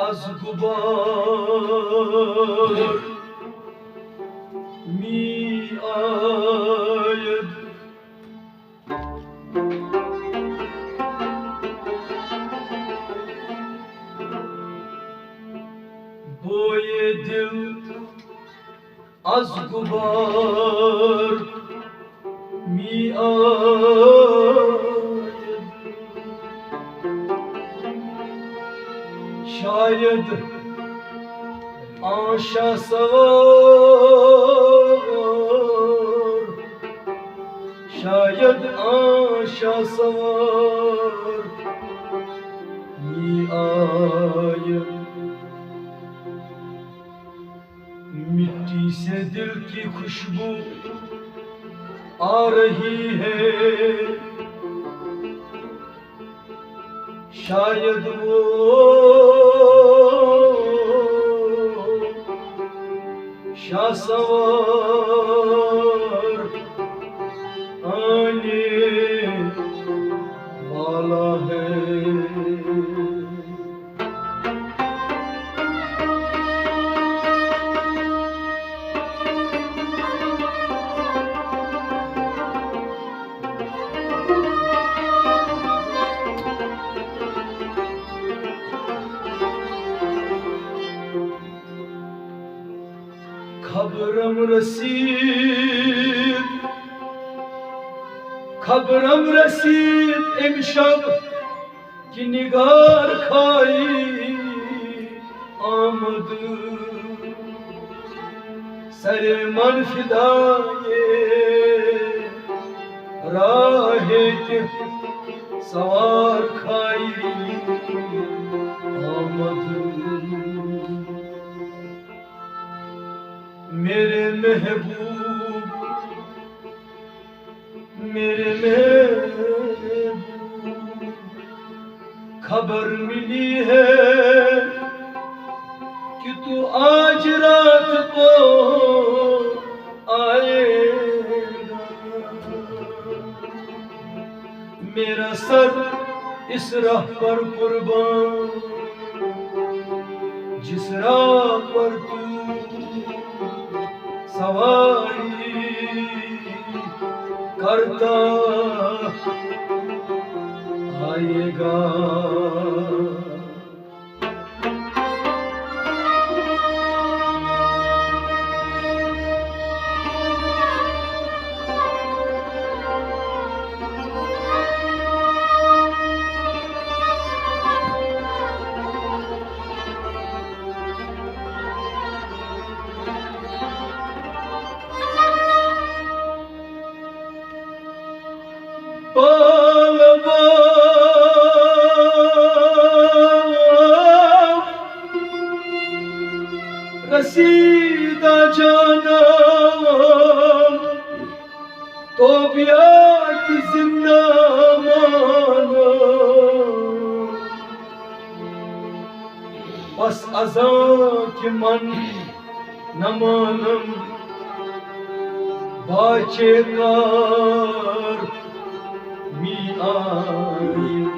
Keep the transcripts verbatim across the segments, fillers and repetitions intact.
از غبار می‌آید. بویِ دل از غبار می‌آید. شاید آن شاہ سوار، شاید آن شاہ سوار می‌آید. مٹی سے دل کی خوشبو آ رہی ہے، شاید وہ شاہ سوار آنے والا ہے. خبرم رسید، خبرم رسید امشب که نگار خواهی آمد. سر من فدای راہ که سوار خواهی آمد. میرے محبوب، میرے محبوب، خبر ملی ہے کہ تو آج رات کو آئے گا. میرا سر اس راہ پر قربان، جس راہ پر تو سواری کرتا آئے گا. پالوا رسیدہ جانم، تو بیا کہ زندہ مانم. پس از آن که من نمانم، باچه کار می‌آید.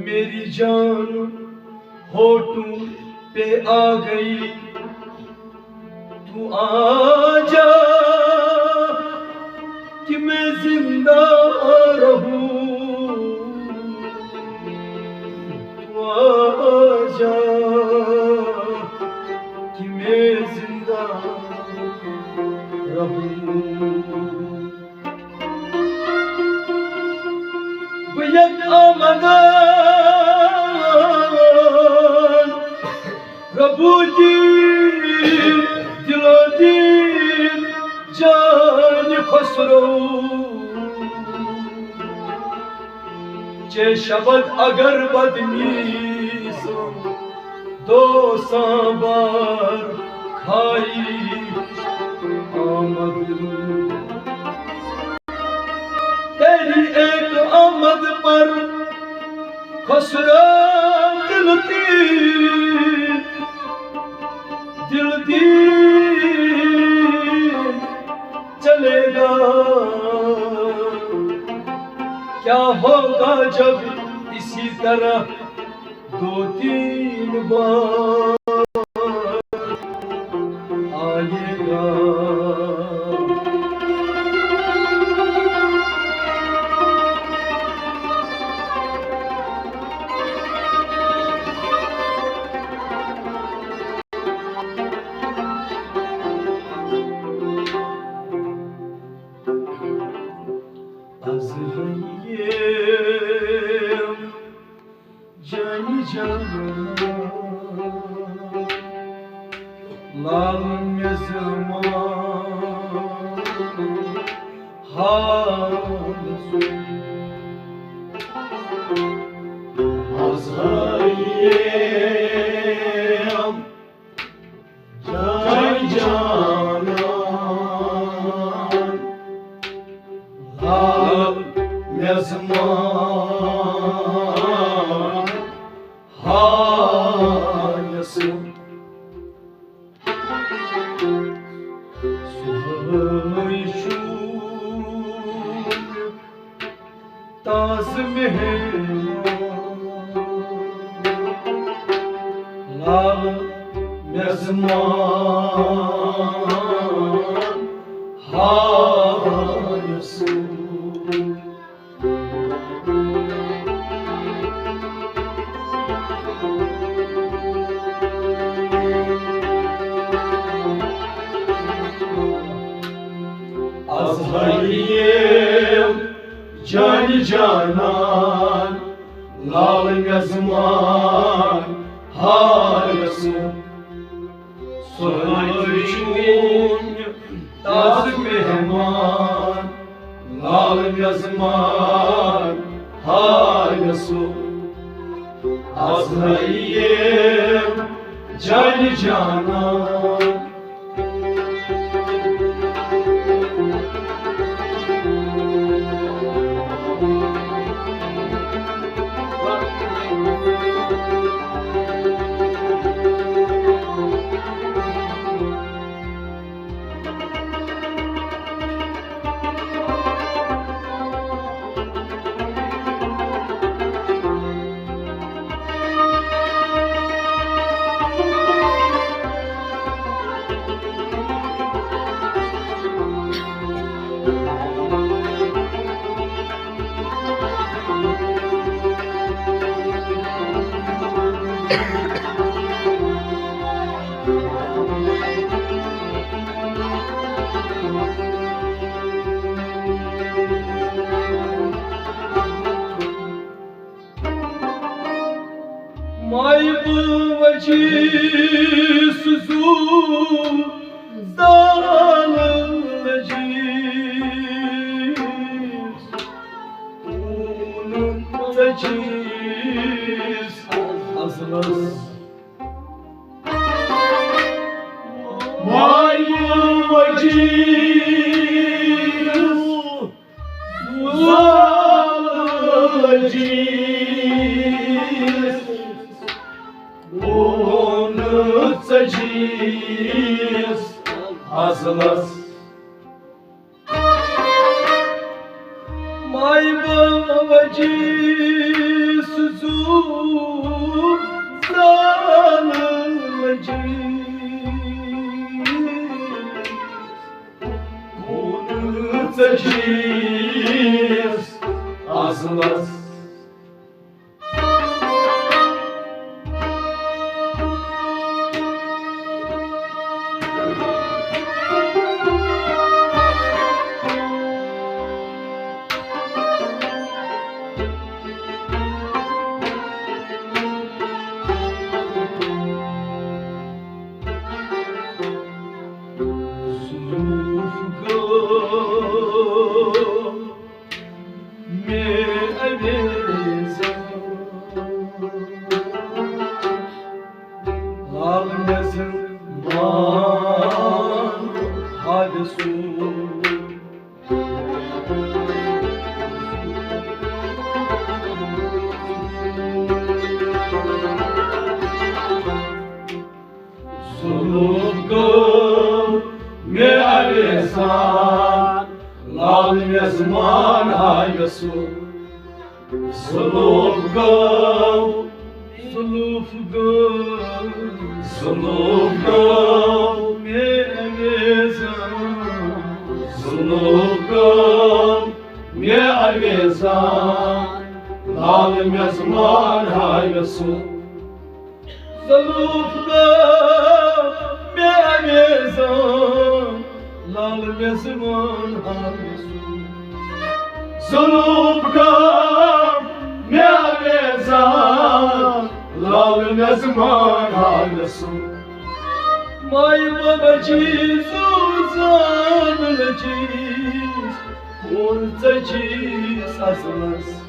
میری جان ہوٹوں پہ آ گئی، تو آ جا کہ میں زندہ رہوں، تو آ جا کہ میں زندہ رہوں. بہٕ ییٚتہِ آمدن، ربوٗدیٖن، دِلودیٖن، جانِ خسرو. چے شبد اگر بدنیزم، دو سانبار کھائی آمد. تیری ایک آمد پر خسرو دل دل دین، دل دین چلے گا۔ کیا ہوگا جب اسی طرح دو تین بار آئے گا؟ از ہیے جان جان، لال مےٚ زمان حال سُہ۔ از ہیے جان جان، لال مےٚ زمان حال سُہ۔ سُہ چھُ تازٕ مہمان، لال مےٚ زمان حال سُہ۔ از ہیے جان جانان، لال مےٚ زمان حال سُہ۔ سُہ چھُ تازٕ مہمان، لال مےٚ زمان حال سُہ۔ از ہیے جان جانان۔ مایہِ بہٕ وجیس زُو زالہٕ لٔجیس، خوٗن ژٔجیس ازلس۔ مایہِ بہٕ وجیس زالہٕ لٔجیس، خوٗن ژٔجیس ازلس۔ مایہِ بہٕ وجیس زُو زالہٕ لٔجیس، خوٗن ژٔجیس ازلس۔ لال میزمان آیسو، ظلوف گو، ظلوف گو، ظلوف گو، مے امیزان، ظلوف گو، مے امیزان، لال میزمان آیسو۔ ظلوف گو مے امیزان، لال میزمان آیسو۔ ظلوف گو مے امیزان، لال میزمان آیسو۔ ماے بابا چیز زان لچیز، اور ژچیز اصلس۔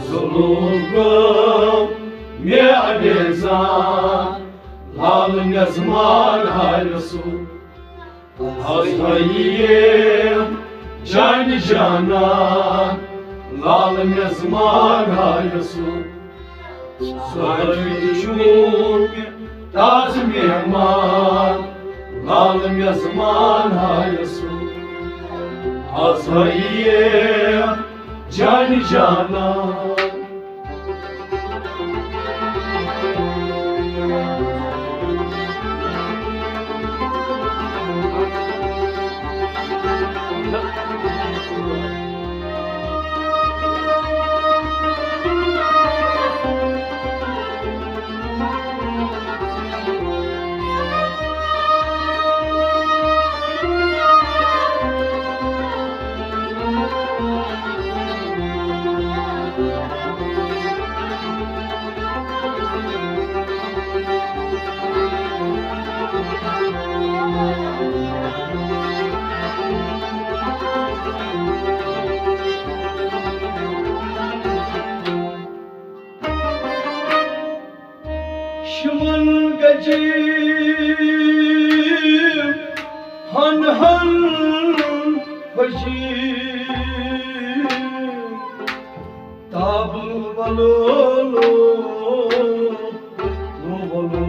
ظلوف گو مے امیزان، لال میزمان آیسو۔ از ہایم جان جانان، لال میزمان آیسو۔ سُہ ہایم چون تازٕ مہمان، لال میزمان آیسو۔ از ہایم جان جانان۔ شمن گجی ہن ہن خوشی تاب ولو لو لو ولو۔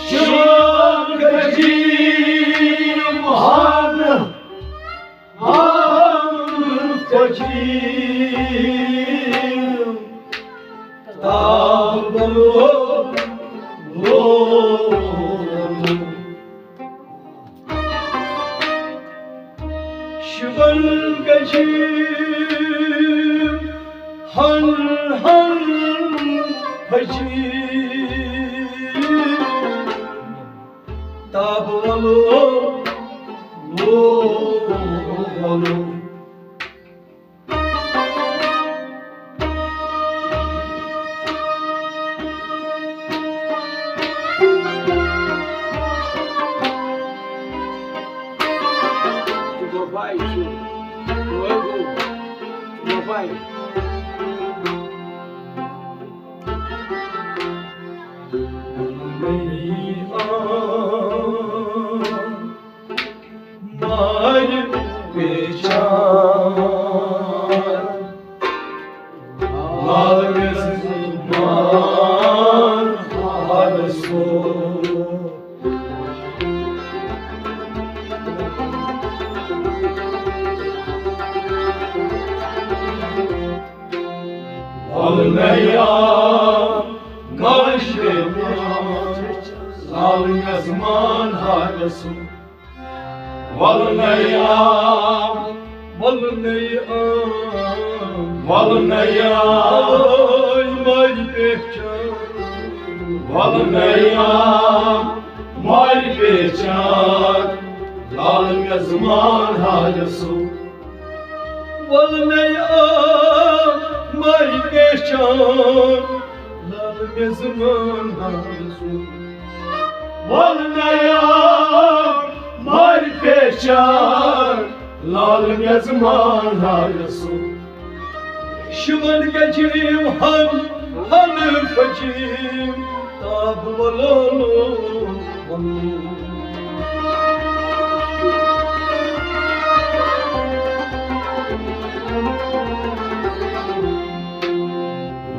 شمن گجی ہن ہن خوشی تاب ولو لو۔ شبن گجی ہن ہن پھجی تاب ولو لو ولو۔ مارِ پہچان، لال میزمان آیسو۔ ولنیا مارِ پہچان، لال میزمان آیسو۔ ولنیا، ولنیا، ولنیا، مارِ پہچان۔ ولنیا مارِ پہچان، لال میزمان آیسو۔ ولنیا مارِ پہچان، لال میزمان آیسو۔ ولنیا مارِ پہچان، لال میزمان آیسو۔ شمن گجیم ہن ہن پھجیم تاب ولو لو ولو۔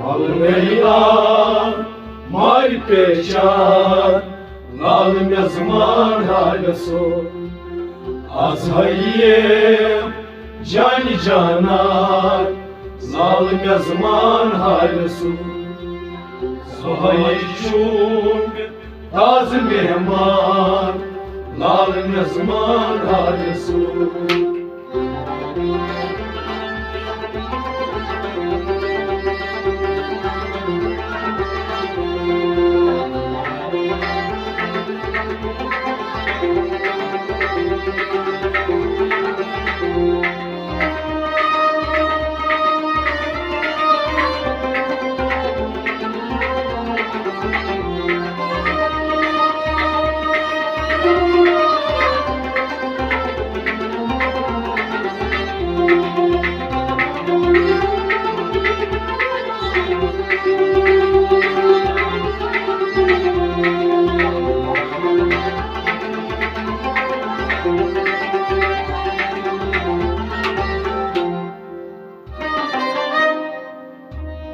المیان مارِ پیچان، لال میزمان حالسو۔ از ہیے جان جانان، لال میزمان حالسو۔ سہی چون تاز مہمان، لال میزمان حالسو۔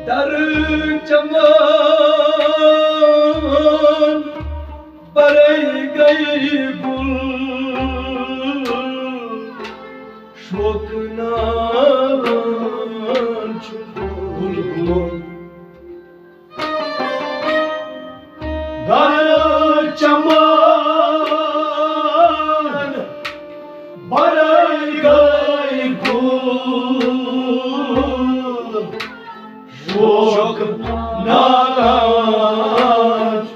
در چمان برے گئی گل، شوق نان چھ بلبل۔ در چمان برے گئی گل، شوق نان چھ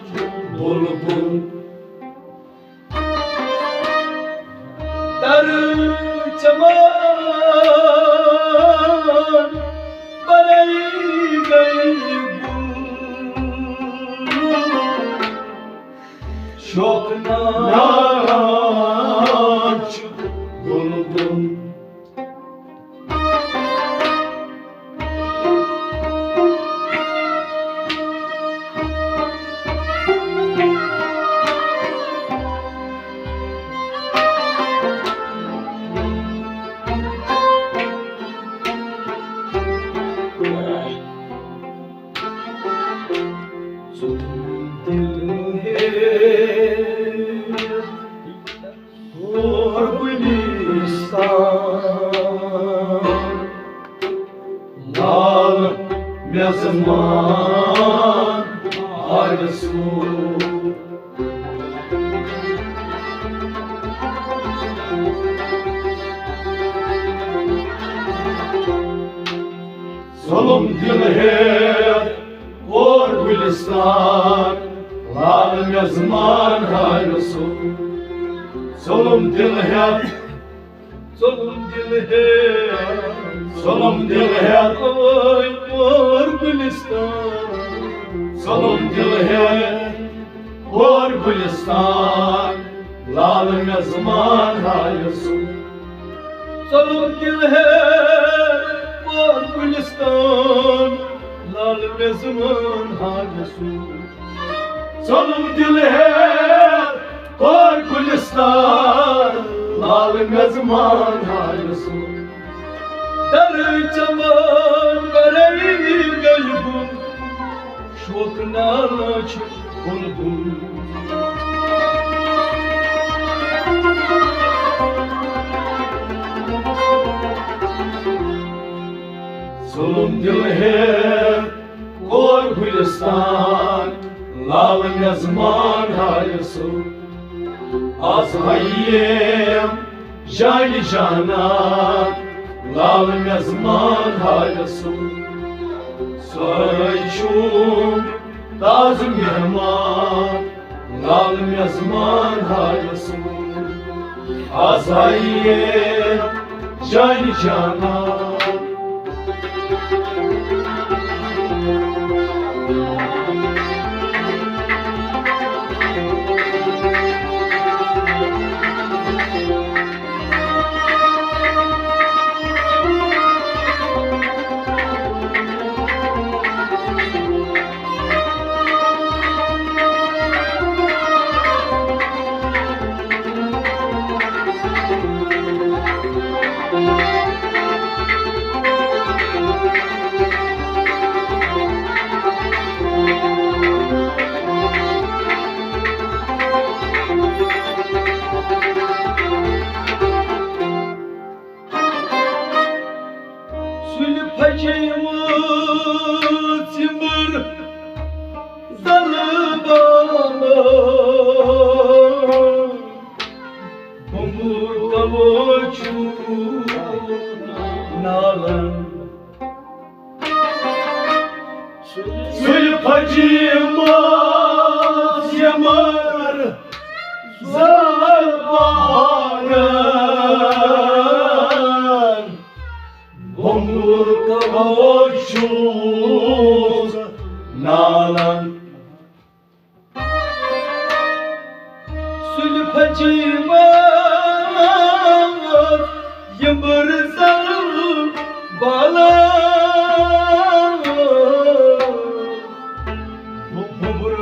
بلبل۔ در چمان برے گئی گل، شوق نان چھ بلبل۔ ژٕ دِل ہے اور گلستان، لال میزمان آرزو۔ ظلم دل ہے اور گلستان، لال میزمان حارسو۔ ظلم دل ہے، ظلم دل ہے، ظلم دل ہے اور گلستان۔ ظلم دل ہے اور گلستان، لال میزمان حارسو۔ ظلم دل ہے اور گلستان، لال میزمان حارسو۔ ظلم دل ہے اور گلستان، لال میزمان حارسو۔ در چمان برے گئی گل، شوق نان چھ بلبل۔ ظلم دل ہے اور گلستان، لال میزمان حارسو۔ از ہیم جان جانان، لال میزمان حارسو۔ سہی چون تاز مہمان، لال میزمان حارسو۔ از ہیم جان جانان۔ ژِمبٕر زلہٕ بانہٕ، بوٚمبُر کلہٕ چھُ نالن۔ سُلہِ پھجہِ منٛز یمر زل پہاڑن، بوٚمبُر کلہٕ چھُ نالن۔ سُلہِ پھجہِ منٛز یمبٕر زل بالن، بوٚمبُر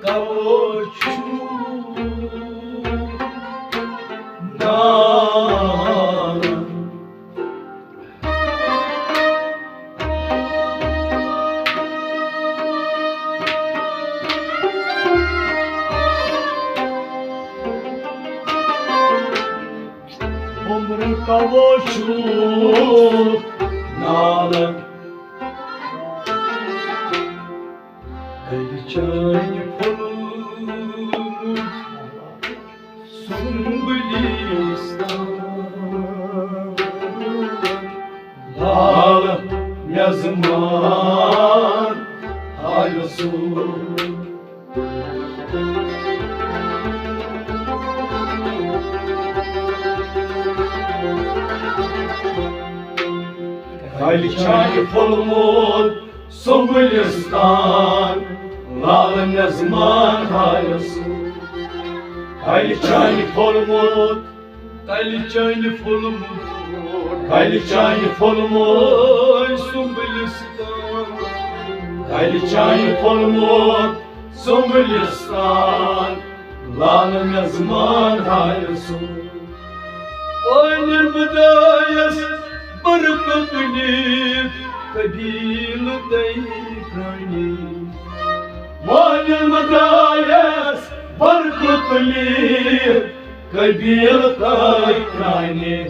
کلہٕ چھُ نالن۔ بوٚمبُر کلہٕ چھُ نالن۔ کلہِ چانہِ پھوٚلمُت سُمبلستان، لال میزبان حالسُن۔ کلہِ چانہِ پھوٚلمُت سُمبلستان، لال میزبان حالسُن۔ کلہِ چانہِ پھوٚلمُت، کلہِ چانہِ پھوٚلمُت، کلہِ چانہِ پھوٚلمُت سُمبلستان، کلہِ چانہِ پھوٚلمُت سُمبلستان، لال میزبان حالسُن۔ وٲنِل مدایس برکت نِتھ قبیلہٕ تۄہہِ پرٛانہِ۔ وٲنِل مدایس برکت نِتھ قبیلہٕ تۄہہِ پرٛانہِ۔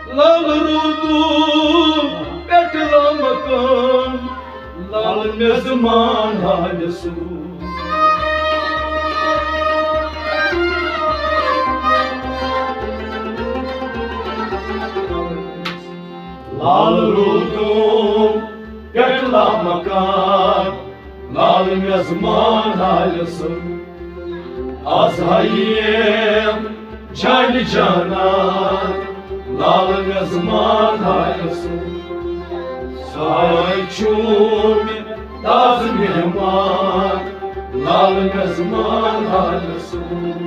لال روٗدُم پٮ۪ٹھ لامکان، لال میزبان حالسُن۔ لال روٗدُم پٮ۪ٹھ لامکان، لال میزبان حالسُن۔ از ہاییم جانہِ جانان، لال میزبان حالسُن۔ ساے چھُ مےٚ تازٕ مہمان، لال میزبان حالسُن۔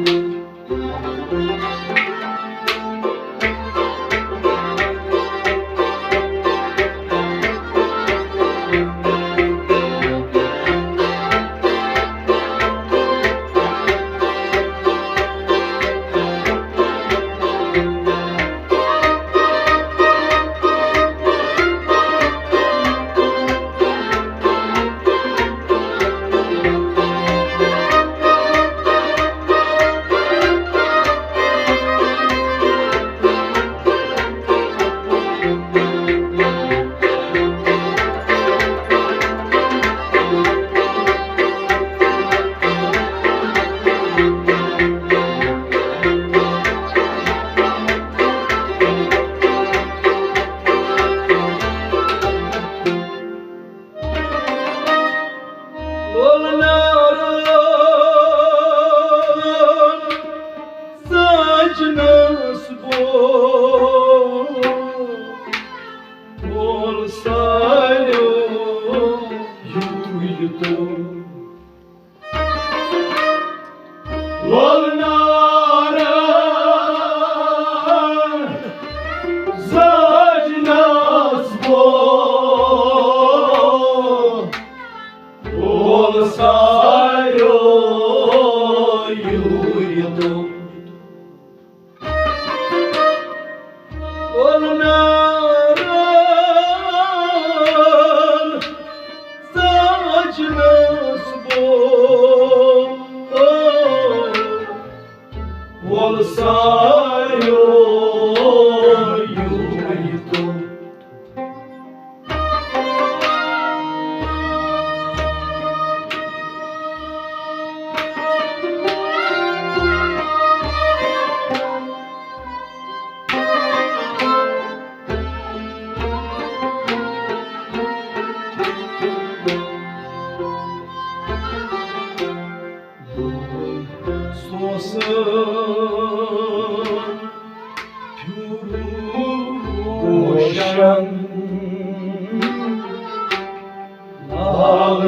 حال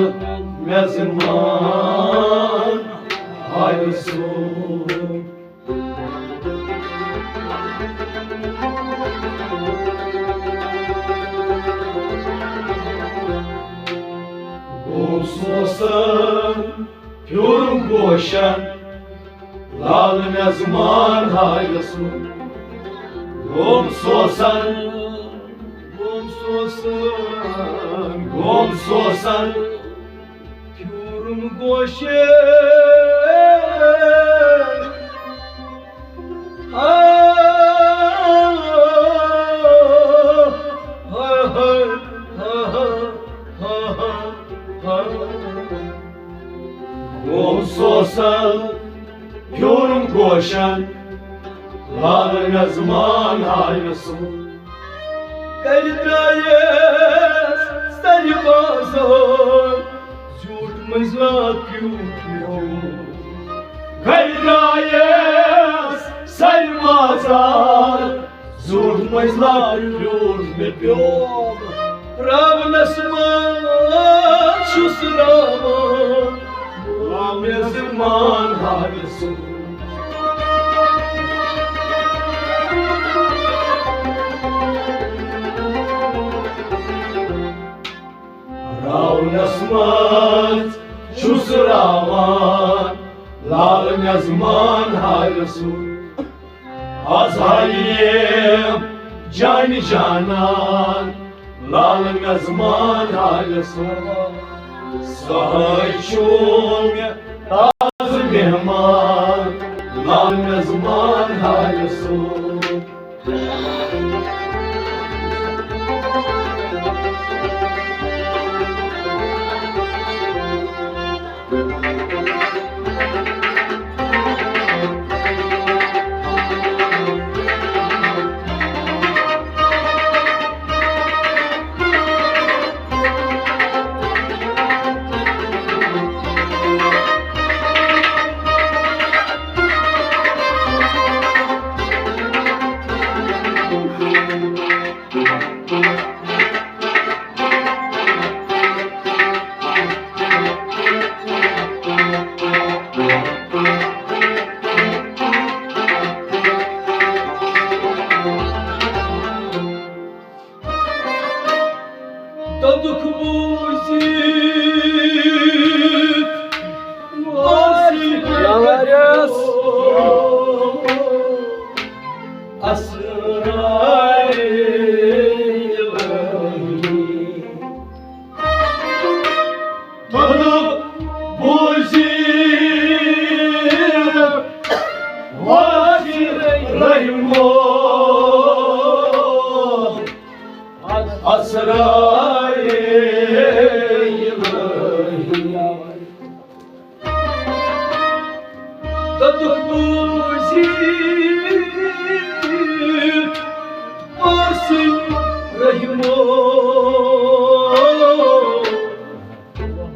میزبان حارسو۔ گوٚو سوسن پھیوٗرُم گوشن، لال میزبان حارسو۔ گوٚو سوسن، گوٚو سوسن، گوٚو سوسن پھیوٗرُم گوشن۔ گوٚو سوسن پھیوٗرُم گوشن، لال میزبان حارسو۔ گرِ درٛایس سرِ بازار، زیوٗٹھ مٔنٛزۍ لاب پیوٗٹھ مےٚ پیوٚو۔ گرِ درٛایس سرِ بازار، زیوٗٹھ مٔنٛزۍ لاب پیوٗٹھ مےٚ پیوٚو۔ راونس منٛز چھُس راوان، میزبان حارسو۔ راونس منٛز چھُس راوان، لال میزبان حارسو۔ از ہایے جان جانان، لال میزبان حارسو۔ سہے چھُ مےٚ تازٕ مہمان، لال میزبان حارسو۔ دۄدُک بوٗزِتھ اوس یہِ یاوارٮ۪س۔ اسرارِ الہی۔ دۄدُک بوٗزِتھ اوس یہِ رحمو۔ اسرارِ الہی۔ دۄدُک بوٗزِتھ اوس رحمو۔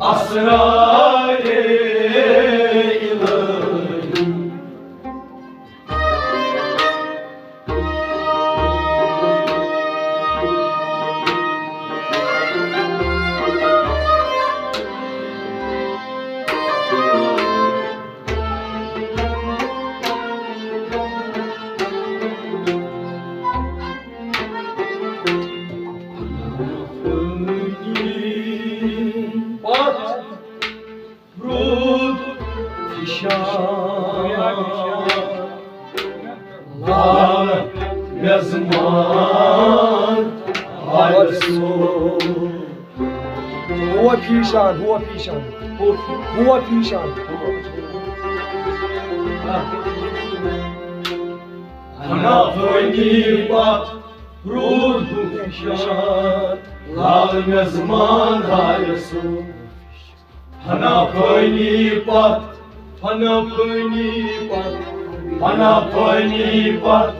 اسرارِ الہی۔ پتھ روٗد فِشان، لال میزبان حارسو۔ ہوا فِشان، ہوا فِشان، ہوا فِشان۔ ہنا فٲنی پتھ روٗد فِشان، لال میزبان حارسو۔ فنا فٲنی پتھ، فنا فٲنی پتھ، فنا فٲنی پتھ۔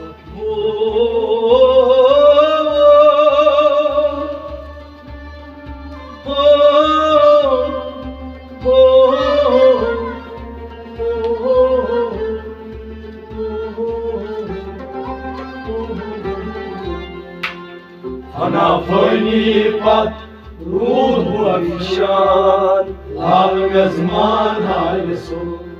فنا فٲنی پتھ۔ روٗد بوٚو افشان، لال میزمان حالہِ سُہ۔